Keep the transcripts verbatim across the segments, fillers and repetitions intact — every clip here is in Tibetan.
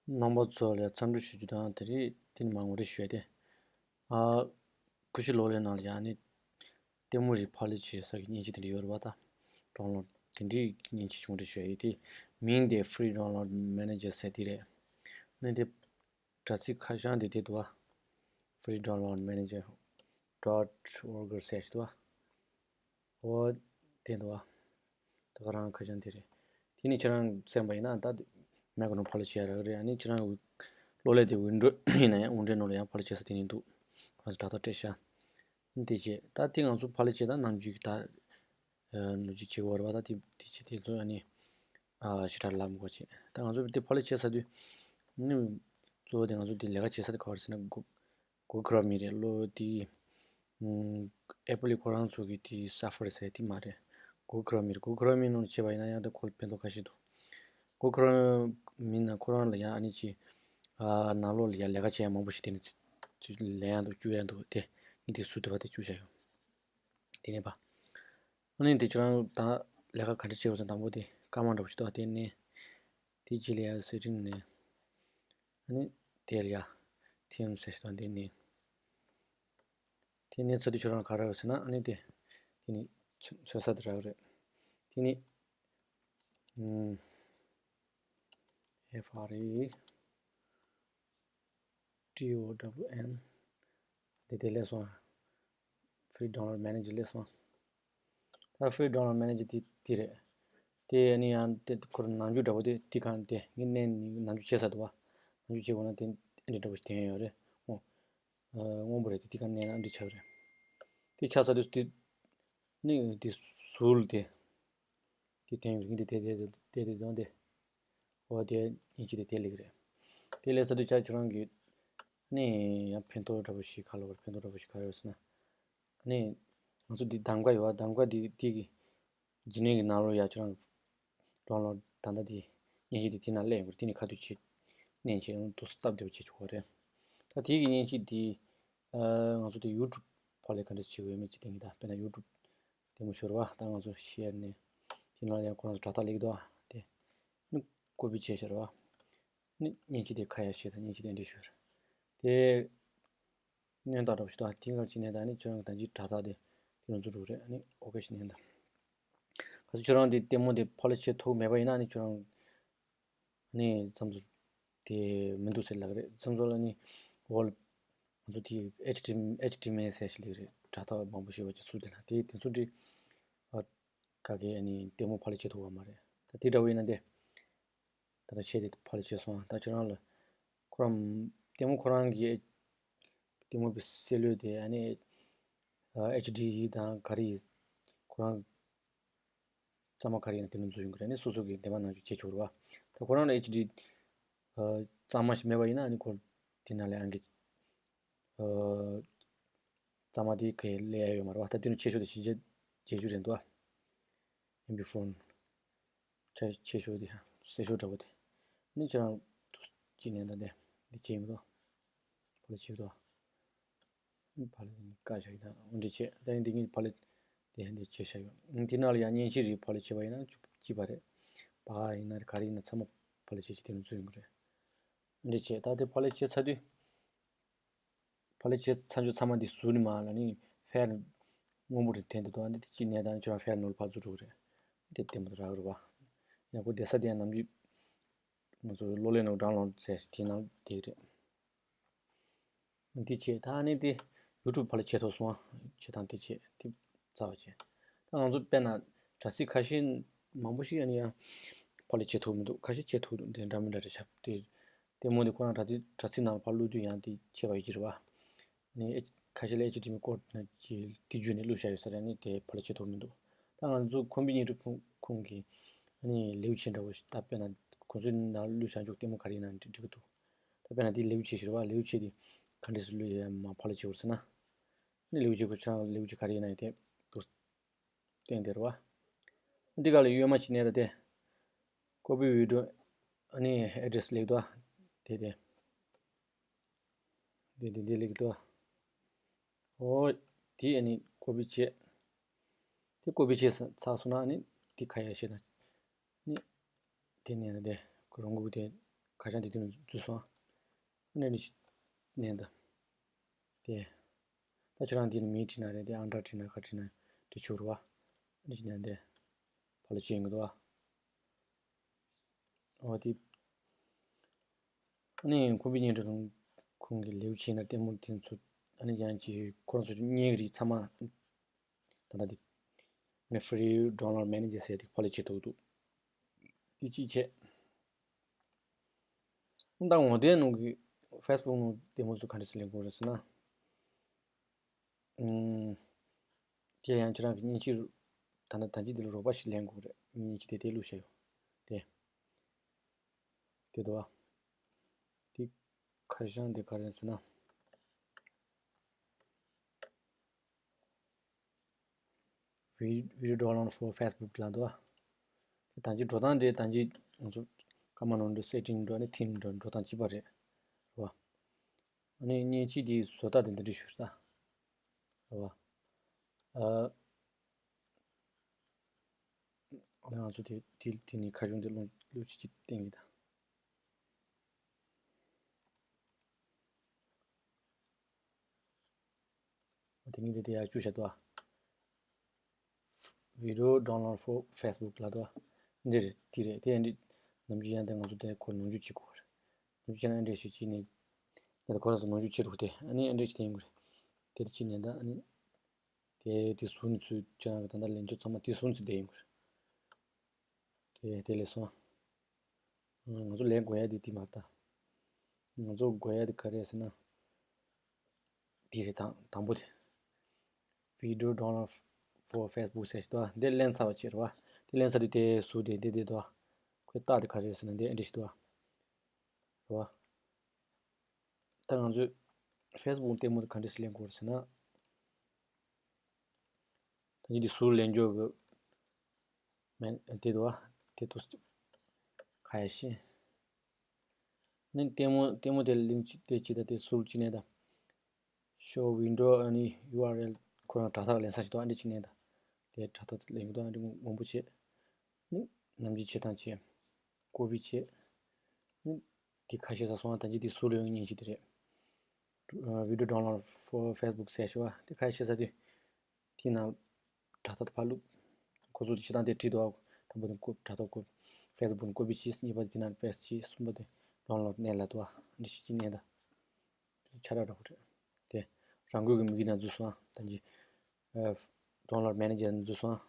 རྣམ་པ་ཚོ་ལ་འཚམས་འདྲི་ཞུ་རྒྱུ་དང་དེ་རིང་དེ་ནི་མ་ངོ་རེ་ཞུ་ཡ་དེ། ཨ། ཀུ་ཤུ་གློག་ཀླད་ནང་ལ་ཡང་ནི་ལྟད་མོ་རིགས་ཕབ་ལེན་བྱེད་ས་གི་མཉེན་ཆས་དེ་འདྲ་ཡོད་རེད་པ་ད། ཌའོན་ལོཌ་དེ་འདྲའི་མཉེན་ཆས་ཅིག་ངོ་རེ་ཞུ་ཡ་ཡོད་དེ། མིང་དེ་Free Download Manager ཟེར་དེ་རེད། ནི་དེ་དྲ་ཚིགས་ཁ་བྱང་དེ་དེ་འདུག་ཨ། Free Download Manager dot org ཟེར་ཞིག་འདུག་ཨ། འོ། དེ་འདུག་ཨ། ད་ག་རང་ཁ་བྱང་དེ་རེད། དེ་ནི་ཁྱེད་རང་བཙལ་བ་ཡིན་ན་ད་མེག་ནོ་ཕབ་ལེན་བྱེད་ཡ་རག་རེད། ཨ་ནི་ཁྱེད་རང་གི་གློག་ཀླད་དེ་ཝིན་ཌོ་ཡིན་ན་ཡང་ཝིན་ཌོའི་ནང་ལ་ཡང་ཕབ་ལེན་བྱེད་ས་དེ་ནི་འདུག་ཁོ་ཚོ་དྲ་ཐག་སྤྲད་ཤག་དེ་བྱས་ད་དེ་ང་ཚོ་ཕབ་ལེན་བྱེད་ད་ནམ་རྒྱུན་གྱི་ད། ནུབ་རྒྱུད་བྱེད་དགོས་རེད་པ་ད་དེ་དེ་བྱེད་དེ་ཚོ་ཨ་ནི། ཞེ་དྲག་ལབ་མི་དགོས་བྱས་ད་ང་ཚོ་དེ་ཕབ་ལེན་བྱེད་ས་དུས། ནི། གཙོ་བོ་དེ་ང་ཚོ་དེ་ལས་ཀ་བྱེད་ས་དེ་ག་བར་ཟེར་ན་གུ་གུ་ཁི་རོམ་རེད། གློག་དེ། ཨེ་པལ་ཁོ་རང་ཚོ་གི་དེ་སོབ་ཝེར་ཟེར་དེ་མ་རེད། གུ་ཁི་རོམ་རེད། གུ་ཁི་རོམ་ནང་བྱས་པ་ཡིན་ན་ཡང་ད་ཁོ་ལ་ཕན་ཐོགས་ཁ་ཤས་འདུག་གུ་ཁི་རོམ་མིན་ན་ཁོ་རང་ལ་ཡང་ཨ་ནི་ཅི། ནང་ལོགས་ལ་ཡང་ལས་ཀ་བྱེད་ཡ་མང་པོ་ཞིག་དེ་ནི་ལེན་ཡ་འདུག་བཅུག་ཡ་འདུག་དེ་ངས་དེ་ཟུར་དུ་བ་དེ་བཅུག་བཞག་ཡོད། དེ་ནས་པ། ཨ་ནི་དེ་ཁྱོད་རང་ད་ལས་ཀ་ག་འདྲ་བྱེད་དགོས་ཟེར་དང་པོ་དེ་ཀ་མན་ཌ་འདྲ་པོ་ཞིག་འདུག་དེ་ནས། དེ་རྗེས་ལ་ཡ་སེ་ཊིང་ནས། ཨ་ནི་དེ་ལ་ཡ་ཐིམ་ཟེར་ཞིག་དང་དེ་ནས། དེ་ནས་ཚུར་དུ་ཁྱོད་རང་ག་རག་ཟེར་ན་ཨ་ནི་དེ། དེ་ནས་འཚོལ་ས་དེ་རག་རེད། དེ་ནས། ཨུམ། F R E D O W N། དེ་དེ་སླེབས་སོང་། Free Download Manager སླེབས་སོང་། ད་Free Download Manager དེ་དེ་རེད། དེ་ནི་ཡང་དེ་ཁོ་རང་ནང་འཇུག་འདྲ་པོ་དེ་དེ་གང་དེ་ངས་མནན་ནས་ནང་འཇུག་བྱས་ཚར་འདུག་བ། ནང་འཇུག་བྱས་དགོས་ན་དེ་འདི་འདྲ་པོ་ཞིག་དེ་ཡོད་རེད། ཨོ། སྔོན་པོ་རེད་དེ་དེ་གང་མནན་ན་འདི་ཆགས་རེད། དེ་ཆགས་ཚར་དུས་དེ། ནི་དེ་ཟུར་དེ། དེ་དེ་ཡོད་རེད་དེ་དེ་དེ་དེ་དེ་དེ་དེ། འོ་དེ་མཉེན་ཆས་དེ་དེ་སླེབས་ཀྱི་རེད། དེ་སླེབས་ཚར་དུས་ཅག་ཁྱོད་རང་གི། ནི་ཡང་ཕན་ཐོགས་འདྲ་པོ་ཞིག་ག་ལ་བར་ཕན་ཐོགས་འདྲ་པོ་ཞིག་ག་རེ་ཡོད་ཟེར་ན། ནི། ང་ཚོ་འདི་གདམ་ག་ཡོད་པ་གདམ་ག་འདི་འདི་གི་འཛིན་གྲྭའི་ནང་ལོགས་ཡ་ཁྱོད་རང་ཌའོན་ལོཌ་ད་ལྟ་འདི་མཉེན་ཆས་འདི་དེ་ནང་སླེབས་ཡོང་གི་རེད། དེ་ནི་ཁ་ཐུག་བྱེད་མཉེན་ཆས་ཡང་དུ་སྟབས་བདེ་པོ་བྱེད་ཆོག་གི་རེད། ད་དེ་གི་མཉེན་ཆས་འདི་ང་ཚོ་འདི་ཡུ་ཊུབ་ཕབ་ལེན་ག་འདྲ་བྱེད་དགོས་ཡོད་མེད་ཅིག་དེ་ངས་ད་དཔེར་ན་ཡུ་ཊུབ་ལྟད་མོ་ཤོར་བ་ད་ང་ཚོ་ཤེར་ནས་དེ་ནང་ཡང་ཁོ་རང་ཚོ་དྲ་ཐག་སླེབས་ཀྱི་འདུག་ཨ། དེ་ནི་ཀོ་པི་བྱས་ཤར་བ་ནི་མཉེན་ཆས་དེ་ཁ་ཡ་ཤེས་དང་མཉེན་ཆས་དེ་འདྲ་ཤོར་དེ། སྣོན་དང་འདྲ་པོ་ཞིག་དང་དེ་གར་ཅིག་ནས་ད་ནི་ཁྱོད་རང་གི་ད་ཅི་དྲ་ཐག་དེ་དེ་ནང་འཛུལ་འགྲོ་རེད། ཨ་ནི་ཨོ་ཀེ་ཞིག་ནས་ད། གལ་སྲིད་ཁྱོད་རང་དེ་ལྟད་མོ་དེ་ཕབ་ལེན་བྱེད་ཐུབ་མེད་པ་ཡིན་ན་ཨ་ནི་ཁྱོད་རང་ཨ་ནི་མཚམས་སུ་དེ་མི་འདུག་ཟེར་ལབ་ཀྱི་རེད། མཚམས་སུ་ཨ་ནི་འོལ་ང་ཚོ་དེ་ཨེཆ་ཌི་ཨེཆ་ཌི་མེ་ཟེར་ཞིག་ལབ་ཀྱི་རེད། དྲ་ཐག་མང་པོ་ཞིག་ཡོད་པ་ཅིག་ཚུར་དེ་ལ་དེ་དེ་ཚོ་འདི་ཨ་ག་གེ་ཨ་ནི་ལྟད་མོ་ཕབ་ལེན་བྱེད་ཐུབ་པ་མ་རེད། ད་དེ་འདྲ་བོ་ཡིན་ན་དེ། ད་ལྟ་ཆེད་དེ་ཕར་ལ་བྱས་སོང་། ད་ཁྱོད་རང་ལ་ཁོ་རང་ལྟད་མོ་ཁོ་རང་གི་ལྟད་མོ་པའི་གསལ་ལོས་དེ་ཨ་ནི་ཨེཆ་ཌི་དང་ག་རེ་ཡིན་ཁོ་རང་གཙང་མ་ག་རེ་ཡིན་ན་དེ་ནང་འཛུལ་ཡོང་གི་རེད། ཨ་ནི་སོ་སོ་གི་འདེམས་པ་ནང་བཅུག་བྱེད་ཆོག་རེད་བ། ད་ཁོ་རང་ལ་ཨེཆ་ཌི་གཙང་མ་ཞིག་མེད་པ་ཡིན་ན་ཨ་ནི་ཁོ་དེ་ནང་ལ་ཨང་ཀི་གཙང་མ་དེ་ག་ཡེ་སླེབས་ཡ་ཡོད་མ་རེད་བ། ད་དེ་ནང་ཆེ་ཤོས་དེ་བཞི་བརྒྱ་བརྒྱད་ཅུ་རེད་འདུག་ཨ། ཨེམ་པི་ཕོར། ཆ་ཆེ་ཤོས་དེ་གསལ་ཤོས་འདྲ་པོ་དེ། ནི་ཁྱེད་རང་དུ་ཅི་ནས་ད་དེ་འདི་བྱེད་མི་འདུག་ཕ་ལ་བྱེད་འདུག་ཕ་ལ་བཀག་བཞག་ཡིན་ད་འོན་ཏེ་བྱེད་ད་ཡིན་འདི་ངས་ཕ་ལ་དེ་འདི་བྱེད་བཞག་ཡོད། དེ་ནང་ལ་ཡང་མཉེན་ཆས་རིགས་ཕ་ལ་བྱེད་པ་ཡིན་ན་བཅུ་གཅིག་པ་རེད། པ་ཡིན་ན་རེད་ག་རེ་ཡིན་ན་ཚང་མ་ཕ་ལ་བྱེད་ཀྱི་དེ་ནས་འཛུལ་ཡོང་གི་རེད། འདི་བྱེད་ད་དེ་ཕ་ལ་བྱེད་ཚར་དུས། ཕ་ལ་བྱས་ཚར་ཚར་ཚང་མ་འདི་ཟུར་ནས་མར་ལ་ནི་ཕལ་སྔོན་པོ་རེ་འཐེན་དུ་འདུག་ཨ་འདི་གཅིག་ནས་ད་ནི་ཁྱོད་རང་ཕལ་ནོར་ཕར་འཛུལ་འགྲོ་གི་རེད། འདི་ལྟད་མོ་དེ་རག་གི་རེད་བ། ཡག་པོ་བསྡད་ས་དེ་ཡང་ནམ་རྒྱུན་ང་ཚོ་གློག་ཀླད་ནང་ཌའོན་ལོཌ་ཟེར་ཞིག་དེ་ནང་བསྡད་ཀྱི་རེད། འདི་བྱས་ད་ནི་དེ་ཡུ་ཊུབ་ཕ་ལ་བྱེད་ཐུབ་སོང་ཨ། བྱེད་སྟངས་དེ་བྱས་དེ་རྩ་བ་བྱས། ད་ང་ཚོ་དཔེར་ན་དྲ་ཚིགས་ཁ་ཤས་མང་པོ་ཞིག་ཨ་ནི་ཡང་ཕ་ལ་བྱེད་ཐུབ་མི་འདུག་ཁ་ཤས་བྱེད་ཐུབ་འདུག་དེ་འདྲ་མི་འདྲ་རེད་ཤག་དེ། ལྟད་མོ་དེ་ཁོ་རང་དྲ་ཚིགས་དྲ་ཚིགས་ནང་ཕར་བླུགས་དུས་ཡང་དེ་ཆད་པ་ཡོད་ཀྱི་རེད་བ། ནི་ཨེ་ཁ་ཤས་ལ་ཨེཆ་ཌི་མེ་ཀོཌ་ནང་གི་དེ་བརྒྱུད་ནས་བླུགས་བཞག་ཡོད་ས་རེད། ནི་དེ་ཕར་ལ་བྱེད་ཐུབ་མི་འདུག་ད་ང་ཚོ་ཁོམ་པའི་བརྙན་འཕྲིན་ཁུངས་ཁུངས་ཀྱི་ནི་ལེའུ་ཆེ་འདྲ་བོ་ཞིག་ད་དཔེར་ན་ཁོ་ཚོའི་ནང་བླུགས་བཞག་འཇུག་ལྟད་མོ་ག་རེ་ཡིན་ན་འགྲིག་གི་འདུག་ད་དཔེར་ན་དེ་ལེའུ་ཆེ་ཞིག་རེད་བ། ལེའུ་ཆེ་དེ་ག་འདྲས་སུ་བླུགས་ཡ་མ་ཕར་ལ་བྱེད་དགོས་ཟེར་ན། ནི་ལེའུ་ཆེ་ཁོ་ཚོ་ལེའུ་ཆེ་ག་རེ་ཡིན་ན་ཡང་དེ་འདུག་བསྟན་དེ་རེད་བ། འདི་ག་ལ་གཡོན་མ་ཅིག་ནས་ད་དེ། ཀོ་པི་ཝིན་ཌོ། ཨ་ནི་ཨེ་ཌི་རེ་སི་ལེགས་འདུག་ཨ། དེ་དེ། དེ་དེ་དེ་ལེགས་འདུག་ཨ། ཨོ། དེ་ཨ་ནི་ཀོ་པི་བྱས། དེ་ཀོ་པི་བྱས་ཚར་སོང་ན་ཨ་ནི་དེ་ཁ་ཡ་བྱས་ན། ནི། དེ་ནས་ན་དེ་ཁོ་རང་གུག་དེ་ཁ་ ཁ་བྱང་དེ་དུས་ནས་འཛུལ་སོང་། ཨ་ནི་འདི་ཞིག་ནས་འདི། དེ། ད་ཁྱེད་རང་དེ་ནས་མིང་བྲིས་ན་རེད། དེ་ཨང་གྲངས་བྲིས་ན་ག་བྲིས་ན་འབྲི་ཆོག་རེད་བ། ཨ་ནི་ཞིག་ནས་འདི། ཕར་ལ་བྱེད་ཡོང་གི་འདུག་བ། འོ་དེ། ཨ་ནི་ཁོང་པའི་བརྙན་འཕྲིན་ཁང་ཁོང་གི་ལེའུ་ཆེན་ན་ལྟད་མོ་དེ་ཚོ། ཨ་ནི་ཡང་ཅིག་ཁོ་རང་ཚོ་བརྙན་རིས་ཚང་མ། ད་ལྟ་དེ། ཨ་ནི་Free Download Manager ཟེར་དེ་ཕར་ལ་བྱེད་ཐུབ་འདུག་དེ་གཅིག་བྱས། ད་ངོ་དེབ་ནང་གི་Facebook་ནང་ལྟད་མོ་ཚོ་ག་འདྲ་སེ་ལེན་དགོས་རེད་ཟེར་ན། ཨུམ། དེ་ཡང་ཁྱེད་རང་གི་མཉེན་ཆས་རུ། ད་ནི་ད་གིན་དེ་ལ་རོགས་པ་ཞིག་ལེན་དགོས་རེད། མཉེན་ཆས་དེ་དེ་བླུགས་བཞག་ཡོད། དེ། དེ་འདུག་བ། དེ་ཁ་བྱང་དེ་ག་རེ་ཟེར་ན། Vi- Video download for Facebook་ལ་འདུག་བ། དེ་ད་གིན་འགྲོ་སྟངས་དེ་ད་གིན་ང་ཚོ་ཀ་མ་ནང་དུ་Setting་འགྲོ་ནས་Theme་འགྲོ་འགྲོ་སྟངས་གཅིག་པ་རེད། རེད་བ། ཨ་ནི་མཉེན་ཆས་དེའི་བཟོ་ལྟ་དེ་འདི་འདྲ་ཞིག་རེད་ད། རེད་བ། ཨ། ང་ཚོ་དེ་དེ་དེ་ནས་ཁ་བྱང་དེ་ལོངས་ལོངས་སྤྱོད་ཅིག་བསྟན་གྱི་ད། དེ་ནས་དེ་དེ་ཡར་བཅུག་བཞག་འདུག་བ། Video download for Facebook་ལ་འདུག་བ། འདི་རེད་དེ་རེད། དེ་འདི་ནམ་རྒྱུན་ཡང་དེ་ང་ཚོ་དེ་ཁོ་ནང་འཇུག་བྱེད་དགོས་རེད། ནང་འཇུག་བྱས་ན་འདི་འདྲ་ཞིག་བྱས་ནས། ཡང་ད་ཁོ་རང་ཚོ་ནང་འཇུག་བྱེད་རོགས་དེ་ཨ་ནི་འདི་འདྲ་ཞིག་བསྟན་དགོས་རེད། དེ་འདྲ་བྱས་ནས་ད་ཨ་ནི། དེ་དེ་བཟོ་ནས་ཚུར་ཁྱེད་རང་གི་ད་ལྟ་ལེན་ཆོག་ཚང་མ་དེ་བཟོ་ནས་ཚུར་བསྡད་ཡོང་གི་རེད། དེ་དེ་ལས་སོང་། ང་ཚོ་ལེན་དགོས་ཡ་དེ་དེ་མ་རེད་ད། ང་ཚོ་དགོས་ཡ་དེ་ག་རེ་ཟེར་ན། དེ་རེད་དང་དང་པོ་དེ། Video download for Facebook་ཟེར་ཞིག་འདུག་བ། འདི་ལེན་ཚར་བ་ཅིག་རེད་བ། དེ་ལེན་ཚར་དུས་དེ་བཟོ་དེ་འདི་འདི་འདུག་བ། ཁོའི་རྟགས་དེ་ག་རེ་ཟེར་ན་འདི་འདི་ཞིག་འདུག་བ། རེད་བ། ད་ང་ཚོས་Facebook་ལྟད་མོ་དེ་ག་འདྲ་སེ་ལེན་དགོས་རེད་ཟེར་ན། ད་ཅི་འདི་ཟུར་ལེན་འཇོག་གི་མེད་དེ་འདུག་བ། དེ་ཏུ་ཁ་ཡ་ཤི། ནི་ལྟད་མོ་ལྟད་མོ་དེ་ལིང་ཅི་དེ་ཅི་ད་དེ་ཟུར་ཅི་ནས་ད། Show window ཨ་ནི་ཡུ་ཨར་ཨེལ་ཁོ་རང་དྲ་ཐག་ལེན་ས་ཞིག་འདུག་ཨ་འདི་ཅི་ནས་ད། དེ་དྲ་ཐག་དེ་ལེན་གི་འདུག་ཨ་འདི་མང་པོ་བྱེད། ནི་ནམ་རྒྱུན་བྱེད་སྟངས་བྱེད། ཀོ་པི་བྱེད། ནི་དེ་ཁ་ཤས་ས་སོང་བ་ད་ཅི་དེ་ཟུར་ལེན་ཡོང་མཁན་ཞིག་དེ་རེད། Video download for Facebook ཟེར་ཞུ་བ་དེ་ཁ་ཤས་ས་དེ། དེའི་ནང་དྲ་ཐག་ཕར་བླུགས། ཁོ་ཚོ་དེ་བྱེད་སྟངས་དེ་བྲིས་འདུག་དང་པོ་དེ་ཀོ་དྲ་ཐག་ཀོ། Facebook་ནས་ཀོ་པི་བྱས། གཉིས་པ་དེ་ནང་པེ་སི་བྱས། གསུམ་པ་དེ་ཌའུན་ལོཌ་ནས་ལ་འདུག་འདི་བྱེད་ཀྱི་ནས་ད། དེ་ཚོ་ཆ་རག་འདྲ་པོ་རེད། དེ་རང་འགུལ་གྱི་མི་གི་ནང་འཛུལ་སོང་ཨ། ད་ཅི་ཌའུན་ལོཌ་མེ་ནེ་ཇར་འཛུལ་སོང་ཨ།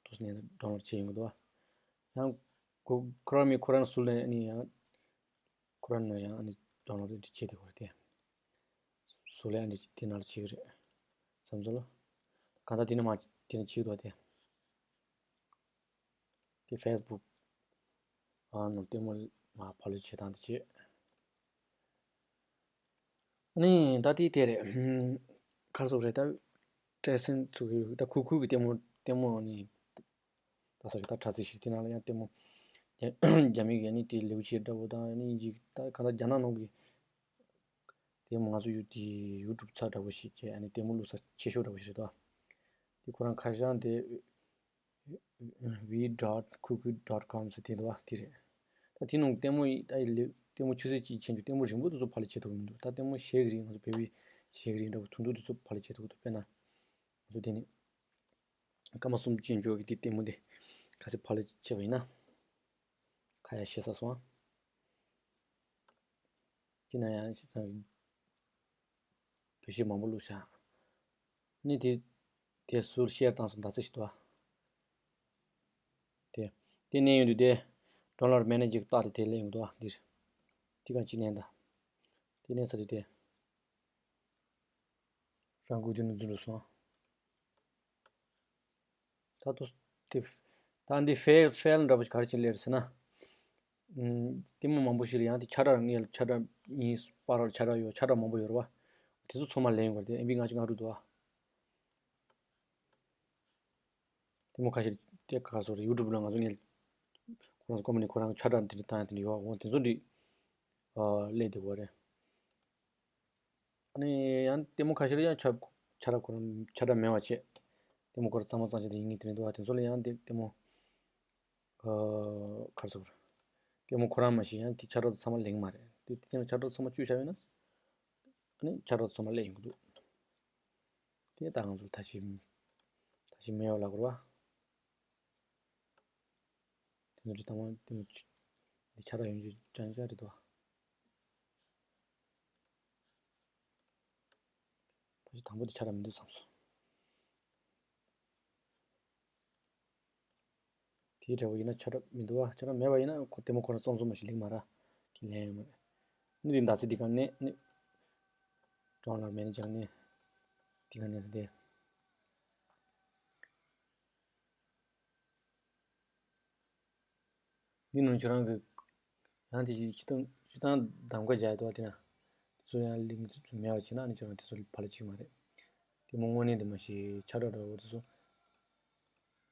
དུས་ནས་ཌའུན་ལོཌ་བྱས་ཡོང་གི་འདུག་ཡང་ཁོ་ཁོ་རང་མི་ཁོ་རང་ཟུར་ལེན་ནི་ཡང་ཁོ་རང་ནས་ཡང་ཨ་ནི་ཌའུན་ལོཌ་བྱེད་དེ་ཁོ་རེད་དེ། བཟོ་ལས་ཨ་འདི་དེ་ནང་ལ་བྱེད་ཀྱི་རེད། བསམ་ཚུལ་ལ། གང་ལྟར་དེ་ནི་མ་དེ་ནི་བྱེད་ཀྱི་འདུག་སྟེ། དེ་ཕེ་སི་བུག་ཨ་ནང་ལྟད་མོ་མ་ཕབ་ལེན་བྱེད་སྟངས་དེ་བྱེད། ཨ་ནི་ད་དེ་དེ་རེད། ག་རེ་ཟེར་དགོས་རེད་ད། སྤྲད་སེམས་ཚུགས་ཀྱི་ད་ཁུག་ཁུག་གི་ལྟད་མོ་ལྟད་མོ་ཨ་ནི། ད་ས་གི་ད་དྲ་ཚིགས་ཤིག་དེ་ནང་ལ་ཡང་ལྟད་མོ། རྒྱ་མི་གི་ཨ་ནི་དེ་ལེའུ་ཆེ་འདྲ་པོ་དང་ཨ་ནི་ཡིན་གཅིག་ད་གང་ལྟར་རྒྱ་ནག་ནང་གི་ལྟད་མོ་ང་ཚོ་ཡུ་དེ་ཡུ་ཊུབ་ཚ་འདྲ་པོ་ཞིག་བྱས་ཨ་ནི་ལྟད་མོ་བླུགས་ས་ཆེ་ཤོས་འདྲ་པོ་ཞིག་རེད་དོ། དེ་ཁོ་རང་ཁ་བྱང་དེ་ཝི་ཌོཊ་ཁུ་ཁུ་ཌོཊ་ཀོམ་ཟེར་དེ་འདུག་བ་དེ་རེད། ད་དེ་ནང་ལྟད་མོ་ཡི་ད་ཡི་ལེ་ལྟད་མོ་ཆུ་ཚོད་གཅིག་ཕྱིན་རྒྱུ་ལྟད་མོ་རིང་པོ་དེ་ཚོ་ཕབ་ལེན་བྱེད་ཐུབ་མི་འདུག་ད་ལྟད་མོ་ཞེ་གི་རིང་ང་ཚོ་བོད་པའི་ཞེ་གི་རིང་འདྲ་པོ་ཐུང་ཐུང་དེ་ཚོ་ཕབ་ལེན་བྱེད་ཐུབ་ཀྱི་འདུག་དཔེར་ན། ང་ཚོ་དེ་ནི། སྐར་མ་གསུམ་ཅན་འཇོག་གི་དེ་ལྟད་མོ་དེ་ཁ་ཤས་ཕབ་ལེན་བྱས་པ་ཡིན་ན། ཁ་ཡ་ཤེས་ས་སོང་ཨ། དེ་ན་ཡང་ཤི་ཚང་གི་བེད་སྤྱོད་མང་པོ་བླུགས་ཤག་ནི་དེ་དེ་ཟུར་ཤེར་བཏང་སོང་ད་ཚེ་ཞིག་ཏུ་ཨ། དེ་དེ་ནས་ཡོང་དུས་དེ་ཌའུན་ལོཌ་མེ་ནེ་ཇར་གི་རྟགས་དེ་དེ་ལས་ཡོང་འདུག་ཨ་འདིར། དེ་ག་ཅི་ནས་ད། དེ་ནས་ས་དེ་དེ། རང་འགུལ་དུ་ནི་འཛུལ་འགྲོ་སོང་། ད་དུ་དེ་ད་འདི་ཕེལ་ཕེལ་འདྲ་པོ་ཞིག་ག་རེ་བྱས་ལེར་ཟེར་ན། ལྟད་མོ་མང་པོ་ཞིག་ལ་ཡང་དེ་ཁྱབ་བསྒྲགས་ངས་ཁྱབ་བསྒྲགས་ཡིན་པར་ཁྱབ་བསྒྲགས་ཡོད་ཁྱབ་བསྒྲགས་མང་པོ་ཡོད་རེད་བ། དེ་ཚོ་ཚང་མ་ལེན་དགོས་རེད་དེ་ཨེམ་བི་ལྔ་བཅུ་ང་དྲུག་འདུག་བ། ལྟད་མོ་ཁ་ཤས་དེ་ག་སོ་རེད་ཡུ་ཊུབ་ལ་ང་ཚོ་ངས་ཁོ་རང་ཚོ་ཀོམ་པ་ནི་ཁོ་རང་ཁྱབ་བསྒྲགས་དེ་འདྲ་བཏང་ཡ་དེ་འདྲ་ཡོད་བ་འོ་དེ་ཚོ་འདི་ཨ་སླེབས་བསྡད་ཡོད་རེད། ཨ་ནི་ཡང་ལྟད་མོ་ཁ་ཤས་ལ་ཡང་ཁྱབ་ཁྱབ་བསྒྲགས་ཁོ་རང་ཁྱབ་བསྒྲགས་མེད་པ་བྱས། ལྟད་མོ་ཁོ་རང་གཙང་མ་གཙང་ཆ་དེ་ཡིན་ངེས་དེ་རེད་འདུག་བ་དེ་ཚོ་ལ་ཡང་དེ་ལྟད་མོ་ཨ་ག་རེ་ཟེར་དགོས་རེད། ལྟད་མོ་ཁོ་རང་མ་གཞི་ཡང་དེ་ཆ་རོགས་ཚང་མ་ལེན་མ་རེད། དེ་དེ་ནས་ཆ་རོགས་ཚང་མ་བཅུག་བཞག་ཡོད་ན། ཨ་ནི་ཆ་རོགས་ཚང་མ་སླེབས་ཡོང་གི་འདུག་དེ་ད་ང་ཚོ་ད་ཞིབ་ད་ཞིབ་མེད་པ་ལ་གོ་ར། དེ་ཚོ་ད་མ་དེ་མ་འདི་ཆ་རོགས་ཡོང་རྒྱུ་ཅང་ཅང་རེད་དོ། ཕལ་ཆེར་དང་པོ་དེ་ཆ་རོགས་མི་འདུག་བསམ་སོང་། དེའི་འདྲ་བོ་ཡིན་ན་ཆ་རོགས་མི་འདུག་བ། ཆ་རོགས་མེད་པ་ཡིན་ན་ཁོ་ལྟད་མོ་ཁོ་རང་རྩོམ་རྩོམ་མ་ཞིག་ལེགས་མ་ར་ཁྱི་ལན་ཡང་མ་རེད། ནི་རིམ་ད་སི་དེ་ག་ནས་ནི་ཀྲོང་ལར་མེ་ནེ་ཇར་ནས་དེ་ག་ནས་རེད་དེ། འདི་ནང་ཁྱོད་རང་གི་ཡང་དེ་བཞིན་སྤྱི་བཏང་སྤྱི་བཏང་གདམ་ག་བརྒྱབ་འདུག་དེ་ན། དེ་ཚོ་ཡང་ལིང་ཚོ་མེད་པ་བྱས་ན་ཨ་ནི་ཁྱོད་རང་དེ་ཚོ་ལ་ཕར་ལ་ཅིག་མ་རེད། ལྟད་མོ་དངོས་གནས་དེ་མ་ཤེས་ཆ་ར་འདྲ་བོ་དེ་ཚོ་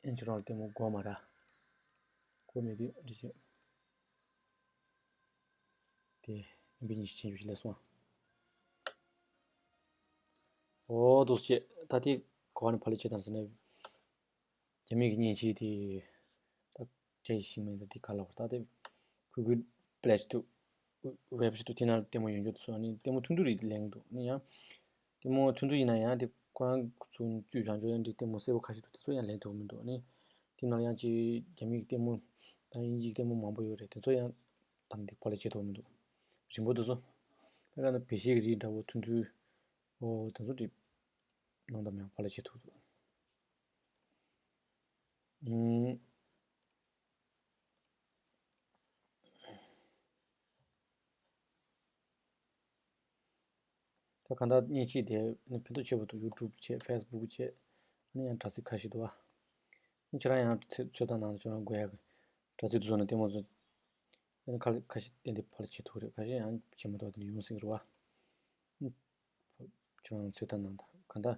ཨེ་ཁྱོད་རང་ལ་ལྟད་མོ་དགོས་མ་ར། དགོས་མེད་དུས་འདི་བྱས། དེ་ཨེམ་བི་ཉི་ཤུ་ཆེན་པོ་ཞིག་སླེབས་སོང་ཨ། འོ་འདུག་སེ་བྱས་ད་དེ་ག་བ་ནས་ཕར་ལ་བྱེད་དང་ཟེར་ན། རྒྱ་མི་གི་མཉེན་ཆས་དེ་ད་བྱས་ཤིང་མིན་ད་དེ་ག་ལ་བར་ད་དེ་གུ་གུལ་པི་ལེ་ཞིག་འདུག་ཝེབ་ཞིག་འདུག་དེ་ནང་ལྟད་མོ་ཡོང་རྒྱུ་དེ་ཚོ་ཨ་ནི་ལྟད་མོ་ཐུང་ཐུང་རེ་ལེན་གི་འདུག་ཨ་ནི་ཡང་ལྟད་མོ་ཐུང་ཐུང་ཡིན་ན་ཡང་དེ་ཁོ་རང་ཚོ་བཅུ་བཞག་འཇོག་ཡང་འདི་ལྟད་མོ་གསལ་པོ་ཁ་ཤས་འདུག་དེ་ཚོ་ཡང་ལེན་ཐུབ་མི་འདུག་ཨ་ནི་དེ་ནང་ཡང་ཅིག་རྒྱ་མི་གི་ལྟད་མོ་དང་དབྱིན་ཇིའི་ལྟད་མོ་མང་པོ་ཡོད་རེད། དེ་ཚོ་ཡང་དང་དེ་ཕར་ལ་བྱེད་ཐུབ་མི་འདུག་རིང་པོ་དེ་ཚོ་ད་ག་ནང་བེད་སྤྱོད་གི་རིགས་འདྲ་བོ་ཐུང་ཐུང་འོ་དེ་ཚོ་དེ་ནང་དང་མེད་པ་ཕར་ལ་བྱེད་ཐུབ་འདུག་ཨུམ། ད་གང་ལྟར་མཉེན་ཆས་དེ་ནི་ཕན་ཐོགས་ཆེ་པོ་འདུག་ཡུ་ཊུབ་བྱས་ཕེ་སི་བུག་བྱས་ཨ་ནི་ཡང་དྲ་ཚིགས་ཁ་ཤས་འདུག་བ། ཨ་ནི་ཁྱེད་རང་ཡང་ཚོད་ལྟ་གནང་ན་ཁྱེད་རང་དགོས་ཡག་གི་དྲ་ཚིགས་དེ་ཚོ་ནས་ལྟད་མོ་ཚོ་ཨ་ནི་ཁ་ཁ་ཤས་ཏན་ཏན་ཕར་ལ་བྱེད་ཐུབ་རེད། ཁ་ཤས་ཡང་བྱེད་མ་ཐུབ་པ་དེ་འདྲ་ཡོང་སྲིད་རེད་བ། ཁྱེད་རང་ཚོད་ལྟ་གནང་དང་གང་ལྟར་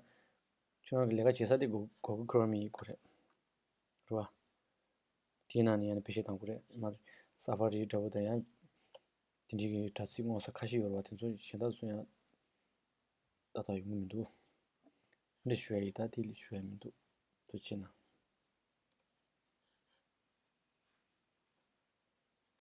ཁྱེད་རང་གི་ལས་ཀ་བྱེད་ས་དེ་གོ་གོ་གལ་ཁོ་ར་མི་ཡི་གོ་རེད། རེད་བ། དེའི་ནང་ནས་ཡང་ན་བེད་སྤྱོད་གཏང་དགོས་རེད། མ་སཱ་ཕ་རི་འདྲ་བོ་དང་ཡང་དེ་འདྲའི་གི་དྲ་ཚིགས་མངོན་ས་ཁ་ཤས་ཡོད་རེད་བ། དེ་ཚོ་གཞན་དག་ཚོ་ཡང་ཏག་ཏག་ཡོང་གི་མི་འདུག་འདི་ཞུ་ཡ་ཡིན། ད་དེ་ལས་ཞུ་ཡ་མི་འདུག་ཐུགས་རྗེ་གནང་།